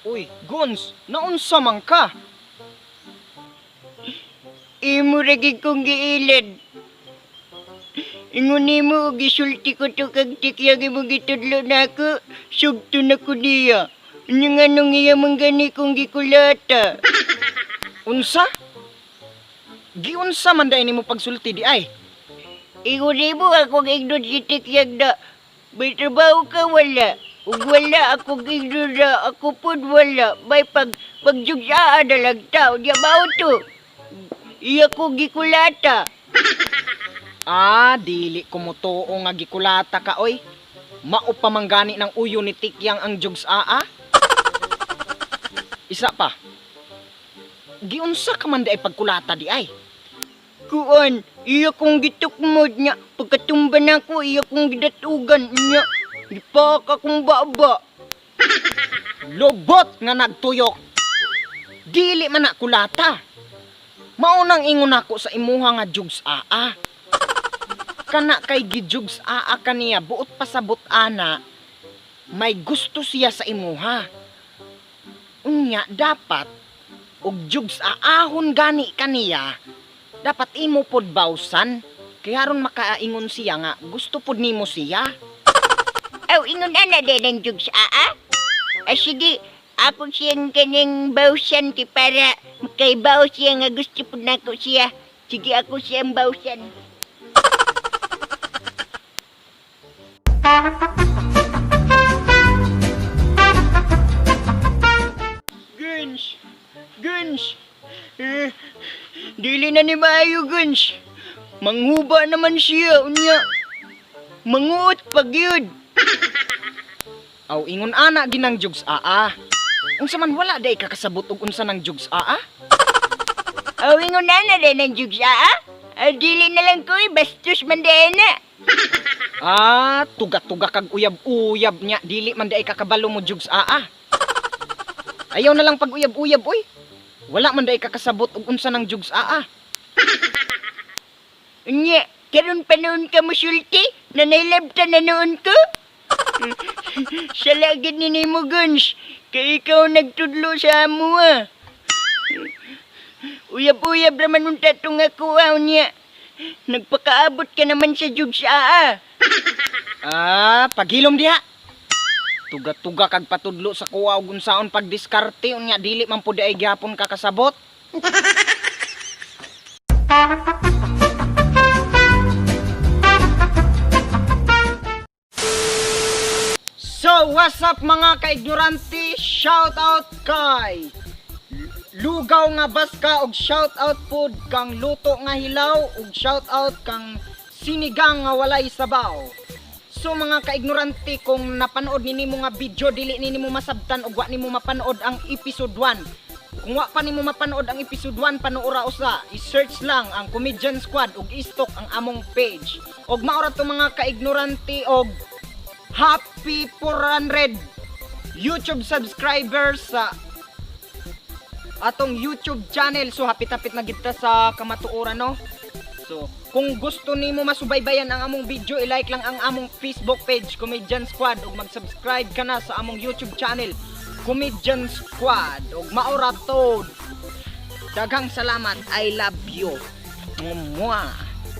Uy, Guns, naunsa man ka? Imo ra gid kong giilad. Ingon nimo og gisulti ko to kag Tikyang imong gitudlo nako, sugto na ko niya. Unya nganong iya man gani kong gikulata? Unsa? Giunsa man diay nimo pagsulti di ay? Ingon nimo akong ingnon si Tikyang na may trabaho ka wala. Ug wala akong ingnon na ako pud wala. May pag pagjugsaa na lang ta. Unya mao to. Iya ko gikulata. Ah, dili ko motuo nga gikulata ka oy. Mao pa man gani ng uyo ni Tikyang ang jugs aa. Isa pa. Giunsa ka man di ay pagkulata di ay? Kuan, iya kong gitukmod niya. Pagkatumba na ako, iya kong gidatugan niya. Gipak akong baba. Lobot nga nagtuyok. Dili man na kulata. Mao nang ingon nako sa imuha nga jugs aa. Kana kay gijugs aa kaniya buot pasabot ana may gusto siya sa imuha. Unya dapat og jugs aahon gani kaniya dapat imo pod bawsan kay aron makaingon siya nga gusto pod nimo siya. Aw, ingon ana din ang jugs aa. Ah, sige, ako siyang kaning bawsan kay para makaibaw siya nga gusto po nako siya. Sige, ako siyang bawsan. Guns! Guns! Eh, dili na ni maayo, Guns. Manghuba naman siya, unya. Manguot pag yun. Aw ingon ana ginang jugs aa. Unsa man wala day kakasabot og unsa nang jugs aa? Aw, ingon na din ang jugs, aa. Ah, dili na lang ko, eh, bastos man din na. Ah, tuga-tuga kag uyab-uyab nya dili man day kakabalo mo jugs aa. Ayaw na lang pag uyab-uyab oy. Wala man day kakasabot og unsa nang jugs aa. Unya, karon pa noon ka musulti, nanaylabta na noon ko. Sa lagid ni nimo, Guns, kay ikaw nagtudlo sa amo, ah. Uyab-uyab raman unta tong ako, ah, unya. Nagpakaabot ka naman sa jugs, aa. Ah, paghilom diha. Tuga-tuga kag patudlo sa kuwa og unsaon pagdiskarte unya dili man pud ay gyapon kakasabot. So, what's up mga kaignorante? Shout out kay Lugaw nga Baska og shout out pod kang Luto nga Hilaw ug shout out kang Sinigang nga Walay Sabaw. So mga kaignorante, kung napanood ni nimo nga video dili ni nimo masabtan ug wa nimo mapanood ang episode 1. Kung wa pa nimo mapanood ang episode 1, panuora usa. I-search lang ang Comedian Squad ug i-stalk ang among page. Og maora to mga kaignorante og happy 400 YouTube subscribers sa atong YouTube channel. So hapit-hapit na gid ta sa kamatuoran, no. So kung gusto nimo masubaybayan ang among video, i-like lang ang among Facebook page Comedian Squad ug mag-subscribe ka na sa among YouTube channel Comedian Squad. Ug maora to. Daghang salamat. I love you. Mwah.